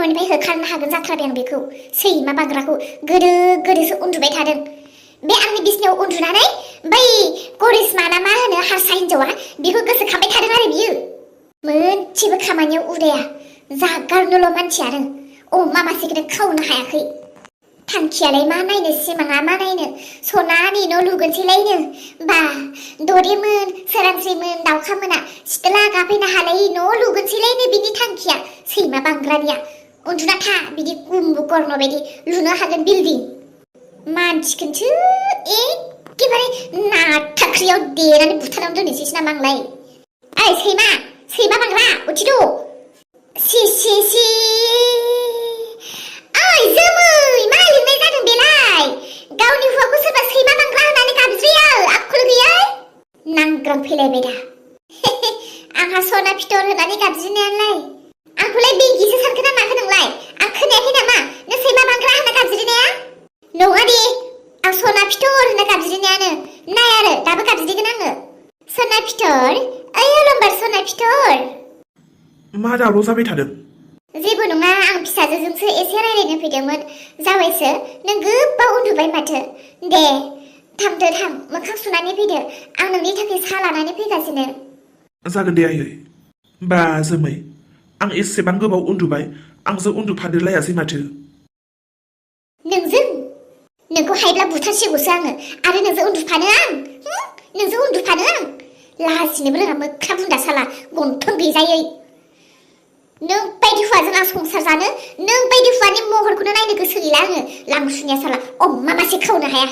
न'निफ्राय होखारनो हागोन जाथारबाय आं बेखौ सैमा बांग्राखौ गोदो गोदोसो उन्दुबाय थादों बे आंनि बिसिनायाव उन्दुनानै बै करिश्मा ना मा होनो हारसा हिन्जावा बेखौ गोसोखांबाय थादों आरो बियो मोनसेबो खामानियाव उदाया जागारनोल' मानसियानो अमा मासेखौनो खावनो हायाखै थांखियालाय मा नायनो सिमाङा मा नायनो सनानि न' लुगोनसैलायनो बा दरेमोन सोरांस्रिमोन दाउखामोना सिथला गाफैनो हालायै न' लुगोनसैलायनो बिनि थांखिया सैमा बांग्रानिया उन्दुना था बिदि कुम्भकर्ण बायदि लुनो हागोन बिल्डिं मानसिखौसो एखेबारे नाथाख्रियाव देनानै बुथारनानै दोननोसैसो नामा आंलाय ओइ सैमा बांग्रा उथिद' सि ओइ जोमै मा लिंनाय जादों बेलाय गावनि हौवाखौ सोरबा सैमा बांग्रा होननानै गाबज्रियो आखल गैयै नांग्रां फैलायबाय दा आंहा सना फिथर होननानै गाबज्रिनायालाय आंखौलाय बेगिसो सानखो ना माखो नोंलाय आं खोनायाखै नामा नों सैमा बांग्रा होनना गाबज्रिनाया नङा दे आं सना फिथर होनना गाबज्रिनायानो नाय आरो दाबो गाबज्रिगोन आङो सना फिथर ओइ अलंबार सना फिथर मा दावराव जाबाय थादों जेबो नङा आं फिसाजोजोंसो एसे रायलायनो फैदोंमोन जाबायसो नों गोबाव उन्दुबाय माथो दे थां मोखां सुनानै फैदो आं नोंनि थाखाय साहा लानानै फैगासिनो जागोन दे आयै बा जोमै आं एसेबां गोबाव उन्दुबाय आंजों उन्दुफादेरलायासै माथो नोंखौ हायोब्ला बुथारसिगौसो आङो आरो नोंजों उन्दुफानो आं लाजिनोबो रोङा मोख्रा बुन्दा साला गन्थं गैजायै नों बायदि हौवाजों आं संसार जानो नों बायदि हौवानि महरखौनो नायनो गोसो गैला आङो लांसुनिया साला अमा मासे खावनो हाया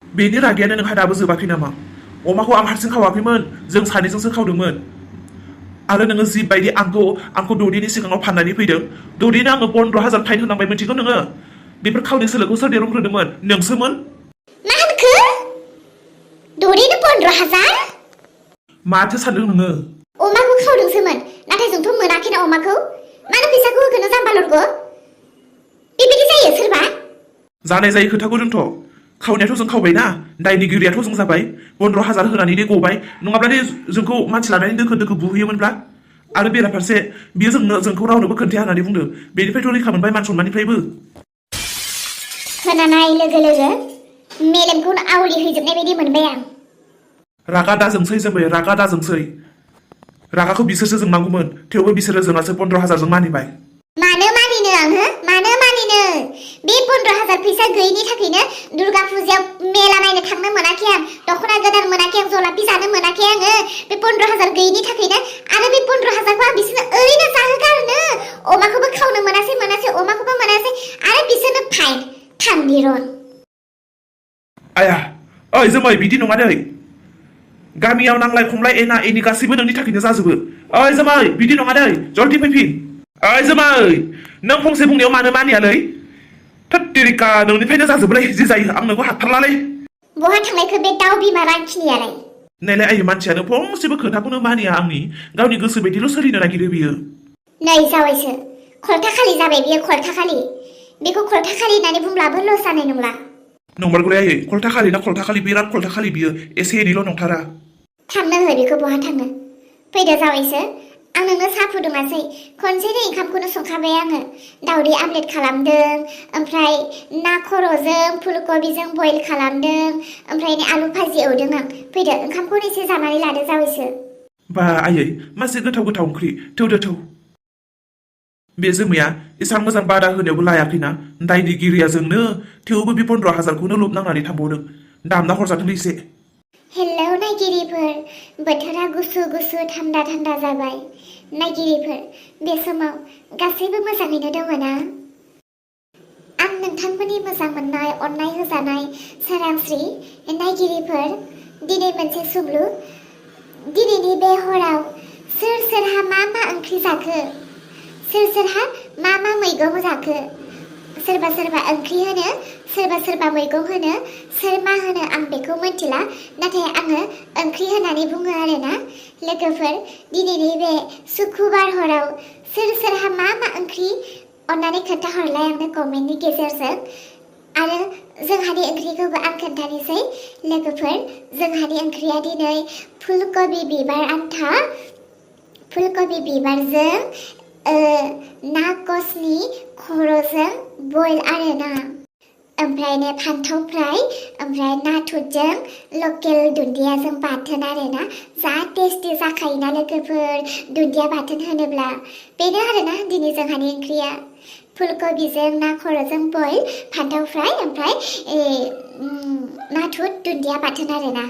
बेनि रागायानो नोंहा दाबो जोबाखै नामा अमाखौ आं हारसिं खावाखैमोन जों सानैजोंसो खावदोंमोन आरो नोङो जिबायदि आंखौ दौदिनि सिगाङाव फाननानै फैदों दौदिनो आङो 15,000 फाइन होनांबाय मिथिगौ नोङो बेफोर खावनि सोलोखौ सोर देरहाग्रोदोंमोन नोंसोमोन मा होनखो दौदिनो 15,000 माथो सानदों नोङो अमाखौ खावदोंसोमोन नाथाय जोंथ' मोनाखैना अमाखौ मानो फैसाखौ होगोन जाम्बालरगो बेबायदि जायो सोरबा जानाय जायो खोथाखौ दोनथ' खावनायाथ' जों खावबायना दायनिगिरियाथ' जों जाबाय 15,000 होनानै गबाय नङाब्ला जोंखौ मानसि लानानै दोखो बुहैयोमोनब्ला आरो बेराफारसे बियो जोंखौ रावनोबो खोन्थाया होननानै बुंदों बेनिफ्रायथ' रैखा मोनबाय मान सन्माननिफ्रायबो खोनानाय लोगो लोगो मेलेमखौनो आवलि हैजोबनाय बायदि मोनबाय आं रागा दाजोंसै जोंबाय रागा दाजोंसै रागाखौ बिसोरसो जोंनांगौमोन थेवबो बिसोरो जोंनासो 15,000 मानिबाय मानो मानिनो आं मानो मानिनो बे 15,000 फैसा गैयिनि थाखायनो दुर्गा फुजायाव मेला नायनो थांनो मोनाखै आं दख'ना गोदान मोनाखै आं जलाफि जानो मोनाखै आङो बे 15,000 गैयिनि थाखायनो आरो बे 15,000खौ आं बिसोरनो ओरैनो जाहोगारनो अमाखौबो खावनो मोनासै अमाखौबो मोनासै आरो बिसोरनो फाइन थांनिरन आया ओइ जोमै बिदि नङा दै गामियाव नांलाय खमलाय एना एनि गासैबो नोंनि थाखायनो जाजोबो ओइ जोमै बिदि नङा दै जल्दि फैफिन ओइ जोमै नों फंसे बुंनायाव मानो मानियालै थोत्तेरिका नोंनिफ्रायनो जाजोबोलै जि जायो आं नोंखौ हाथारलालै बहा थांनायखो बे दाउ बिमा रांखिनियालाय नायलाय आयै मानसियानो फंसेबो खोथाखौनो मानिया आंनि गावनि गोसो बायदिल' सोलिनो नागिरो बियो नै जावायसो खलथा खालि जाबाय बियो खलथा खालि बेखौ खलथा खालि होननानै बुंब्लाबो लस जानाय नंला नंमारगौलै आयै खलथा खालि बिराद खलथा खालि बियो एसे एनैल' नंथारा थांनो हो बेखौ बहा थांनो फैदो जावायसो आं नोंनो साहा फुदुङासै खनसेनो ओंखामखौनो संखाबाय आङो दावदै आमलेट खालामदों ओमफ्राय ना खर'जों फुलकबिजों बयल खालामदों ओमफ्राय आलु भाजि एवदों आं फैदो ओंखामखौनो एसे जानानै लादो जावायसो बा आयै मासे गोथाव ओंख्रि थौ बे जोमैया एसां मोजां बादा होनायावबो लायाखैना दायनिगिरिया जोंनो थेवबो बे 15,000खौनो लुबनांनानै थांबावदों दामना हरजाथोंलै एसे हेलौ नायगिरिफोर बोथोरा गुसु थान्दा जाबाय नायगिरिफोर बे समाव गासैबो मोजाङैनो दङ ना आं नोंथांमोननि मोजां मोननाय अननाय होजानाय सोरांस्रि नायगिरिफोर दिनै मोनसे सोंलु दिनैनि बे हराव सोरहा मा ओंख्रि जाखो सोरहा मा मैगं जाखो सोरबा ओंख्रि होनो सोरबा मैगं होनो सोर मा होनो आं बेखौ मिन्थिला नाथाय आङो ओंख्रि होननानै बुङो आरोना लोगोफोर दिनैनि बे सुक्रुबार हराव सोरहा मा ओंख्रि अन्नानै खोन्थाहरलाय आंनो कमेन्टनि गेजेरजों आरो जोंहानि ओंख्रिखौबो आं खोन्थानोसै लोगोफोर जोंहानि ओंख्रिया दिनै फुलकबि बिबार आन्था फुलकबि बिबारजों ना कचनि खर'जों बयल आरोना ओमफ्राय फान्थाव फ्राय ओमफ्राय नाथुरजों लकेल दुन्दियाजों बाथोन आरोना जा टेस्टि जाखायोना लोगोफोर दुन्दिया बाथोन होनोब्ला बेनो आरोना दिनै जोंहानि ओंख्रिया फुलकबिजों ना खर'जों बयल फान्थाव फ्राय ओमफ्राय नाथुर दुन्दिया बाथोन आरोना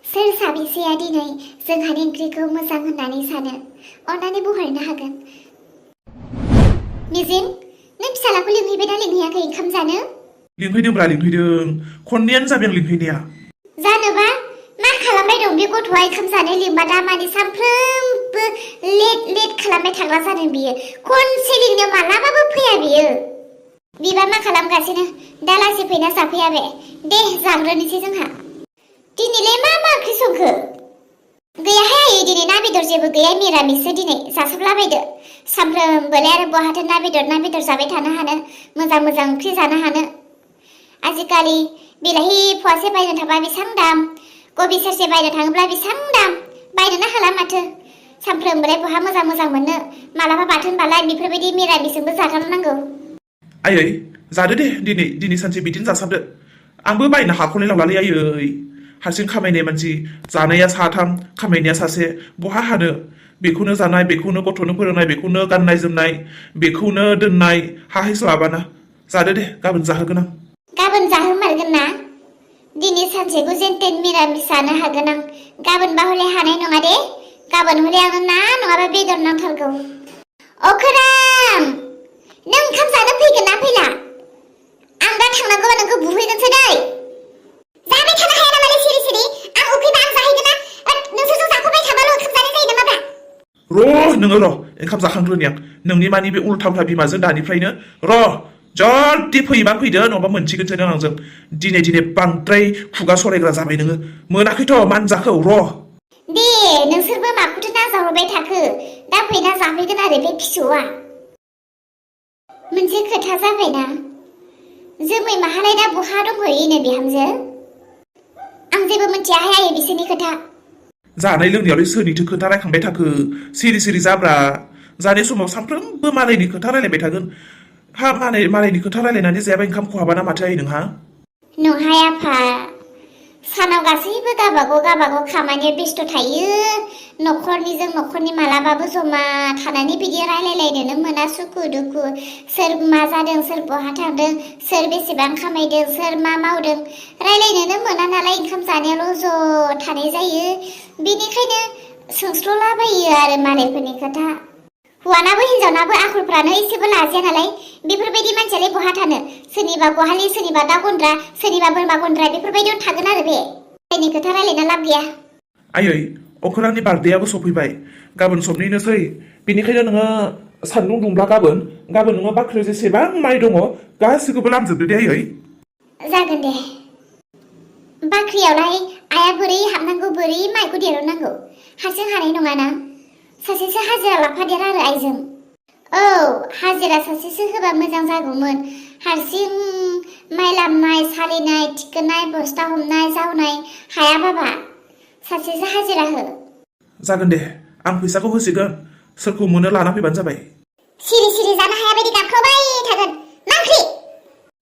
सोर साबेसेया दिनै जोंहानि ओंख्रिखौ मोजां होननानै सानो अन्नानै बुंहरनो हागोन मिजिं नों फिसालाखौ लिंहैबायना लिंहैयाखै ओंखाम जानो लिंहैदोंब्रा लिंहैदों खननैयानो जाबाय आं लिंहैनाया जानोबा मा खालामबाय दं बे गथ'आ ओंखाम जानो लिंबा दा माने सानफ्रोमबो लेट खालामबाय थाग्रा जादों बियो खनसे लिंनो मालाबाबो फैया बिबा मा खालामगासिनो दा लासै फैना जाफैया बे दे जाग्रोनोसै जोंहा दिनैलाय मा ओंख्रि संखो गैयाहाय आयै दिनै ना बेदर जेबो गैया मिरामिससो दिनै जासाबलाबायदो सानफ्रोमबोलाय आरो बहाथो ना बेदर जाबाय थानो हानो मोजां ओंख्रि जानो हानो आजिखालि बिलाहि फवासे बायनो थाबा बेसेबां दाम कबि सेरसे बायनो थाङोब्ला बेसेबां दाम बायनोनो हाला माथो सानफ्रोमबोलाय बहा मोजां मोननो मालाबा बाथोन बालाय बेफोरबायदि मिरामिसजोंबो जाथारनांगौ आयै जादो दे दिनै सानसे बिदिनो जासाबदो आंबो बायनो हाख'लाय लांलालै आयै हारसिं खामायनाय मानसि जानाया साथाम खामायनाया सासे बहा हानो बेखौनो जानाय बेखौनो गथ'नो फोरोंनाय बेखौनो गाननाय जोमनाय बेखौनो दोननाय हाहैस्लाबाना जादो दे गाबोन जाहोगोन आं गाबोन जाहोमारगोन ना दिनै सानसेखौ जेनतेन मिरामिस जानो हागोन आं गाबोनबा हले हानाय नङा दे गाबोन हले आङो ना नङाबा बेदर नांथारगौ अखोरां नों ओंखाम जानो फैगोन ना फैला आं दा थांनांगौबा नोंखौ बुहैगोनसो दै जाबाय थानो हाया नामालै सिरि आं उखैबा आं जाहैगोन ना नोंसोरजों जाफाबाय थाबाल' ओंखाम जानाय जायो नामाब्रा नोङो ओंखाम जाखांग्रोनि आं नोंनि मानि बे उल्था बिमाजों दानिफ्रायनो जल्दि फैबा फैदो नङाबा मोनसिगोनसो नों आंजों दिनै बांद्राय खुगा सरायग्रा जाबाय नोङो मोनाखैथ' मानो जाखौ दे नोंसोरबो माखौथो नाजाहरबाय थाखो दा फैना जाफैगोन आरो बे फिसौआ मोनसे खोथा जाबायना जोमै माहालाय दा बहा दंहैयोनो बिहामजो आं जेबो मिथियाहाय आयै बिसोरनि खोथा जानाय लोंनायावलाय सोरनिथो खोथा रायखांबाय थाखो सिरि जाब्रा जानाय समाव सानफ्रोमबो मालायनि खोथा रायलायबाय थागोन हा मालायनि खोथा रायलायनानै जायाबा ओंखाम खहाबाना माथो आयै नोंहा नंहाय आफा सानाव गासैबो गाबागाव खामानियाव बेस्थ' थायो न'खरनि मालाबाबो जमा थानानै बिदि रायलायलायनोनो मोना सुखु दुखु सोर मा जादों सोर बहा थांदों सोर बेसेबां खामायदों सोर मा मावदों रायलायनोनो मोना नालाय ओंखाम जानायावल' ज' थानाय जायो बेनिखायनो सोंस्ल'लाबायो आरो मालायफोरनि खोथा हौवानाबो हिनजावनाबो आखलफ्रानो एसेबो लाजिया नालाय बेफोरबायदि मानसियालाय बहा थानो सोरनिबा गहालि सोरनिबा दाउ गन्द्रा सोरनिबा बोरमा गन्द्रा बेफोरबायदियाव थागोन आरो बे जायनि खोथा रायलायना लाब गैया आयै अखोरांनि बार्थडेआबो सफैबाय गाबोन सबनैनोसै बेनिखायनो नोङो सान्दुं दुंब्ला गाबोन नोङो बाख्रियाव जेसेबां माइ दङ गासिखौबो लामजोबदो दे आयै जागोन दे बाख्रियावलाय आइया बोरै हाबनांगौ बोरै माइखौ दिरुननांगौ हारसिं हानाय नङाना सासेसो हाजिरा लाफादेर आरो आइजों औ हाजिरा सासेसो होबा मोजां जागौमोन हारसिं माइ लामनाय सालिनाय थिखोनाय बस्ता हमनाय जावनाय हाया बाबा सासेसो हाजिरा हो जागोन दे आं फैसाखौ होसिगोन सोरखौ मोनो लाना फैबानो जाबाय सिरि जानो हाया बायदि गाबख्रावबाय थागोन मा ओंख्रि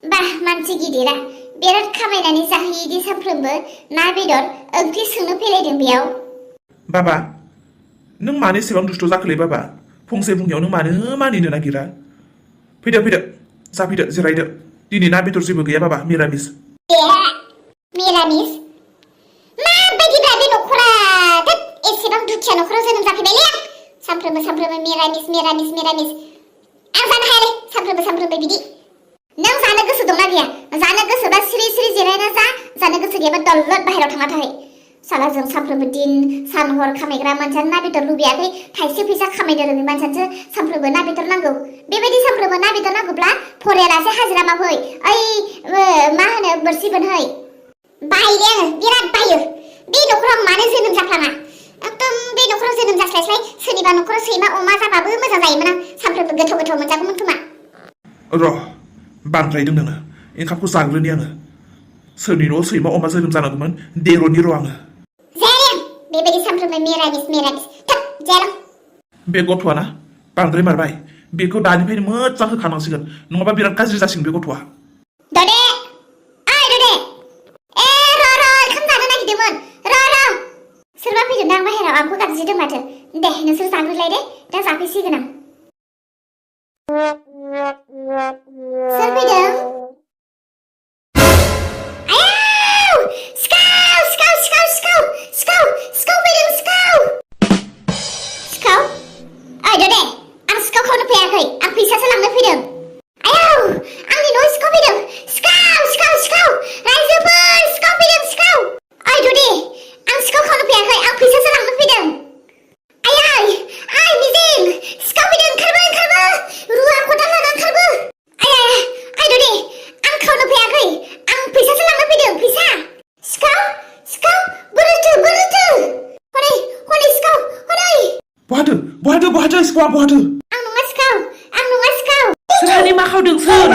बाह मानसि गिदिरा बिराद खामायनानै जाहैयोदि सानफ्रोमबो ना बेदर ओंख्रि सोंनो फैलायदों बेयाव बाबा नों मानो एसेबां दुष्ट जाखोलै बाबा फंसे बुंनायाव नों मानो मानिनो नागिरा फैदो जाफैदो जिरायदो दिनै ना बेदर जेबो गैया बाबा मिरामिस मिरामिस माबायदिब्रा बे न'खरा एसेबां दुखिया न'खराव जोनोम जाफैबायलै आं सानफ्रोमबो मिरामिस आं जानो हायालै सानफ्रोमबो बिदि नों जानो गोसो दंना गैया जानो गोसोबा सिरि जिरायना जानो गोसो गैयाबा दलद बाहेराव थांना थाहै साला जों सानफ्रोमबो दिन सान हर खामायग्रा मानसियानो ना बेदर लुबैयाखै थाइसे फैसा खामायनो रोङै मानसियासो सानफ्रोमबो ना बेदर नांगौ बेबायदि सानफ्रोमबो ना बेदर नांगौब्ला फरायालासे हाजिरा मावहै मा होनो बोरसि बोनहै बायो आङो बिराद बायो बे न'खराव मानो जोनोम जाफ्लाङा एकदम बे न'खराव जोनोम जास्लायस्लाय सोरनिबा न'खराव सैमा अमा जाबाबो मोजां जायोमोन आं सानफ्रोमबो गोथाव मोनजागौमोन खोमा बांद्रायदों नोङो ओंखामखौ जाग्रोनि आङो सोरनि न'आव सैमा अमा जोनोम जानांगौमोन देर'नि आङो बेबायदि सानफ्रोमबो मिरामिस थाब जायालां बे गथ'आना बांद्राय मारबाय बेखौ दानिफ्रायनो मोजां होखानांसिगोन नङाबा बिराद गाज्रि जासिगोन बे गथ'आ ददे ओइ ददे र' ओंखाम जानो नागिरदोंमोन र' सोरबा फैदोंदां बाहेराव आंखौ गाबज्रिदों माथो दे नोंसोर जाग्रोलाय दे दा जाफैसिगोन आं सोर फैदों आयाव सिखाव फैदों सिखाव ओइ ददे आं सिखाव खावनो फैयाखै आं फैसासो लांनो फैदों आयाव आंनि न'आव सिखाव फैदों सिखाव रायजोफोर सिखाव फैदों सिखाव ओइ ददे आं सिखाव खावनो फैयाखै आं फैसासो लांनो फैदों आइ मिजिं सिखाव फैदों ओंखारबो रुवा खदाल लाना ओंखारबो आइ ददे आं खावनो फैयाखै आं फैसासो लांनो फैदों फैसा सिखाव बोरोथो हनै सिखाव हनै बहाथो सिखावा बहाथो आं नङा सिखाव सोरहानि मा खावदों सोर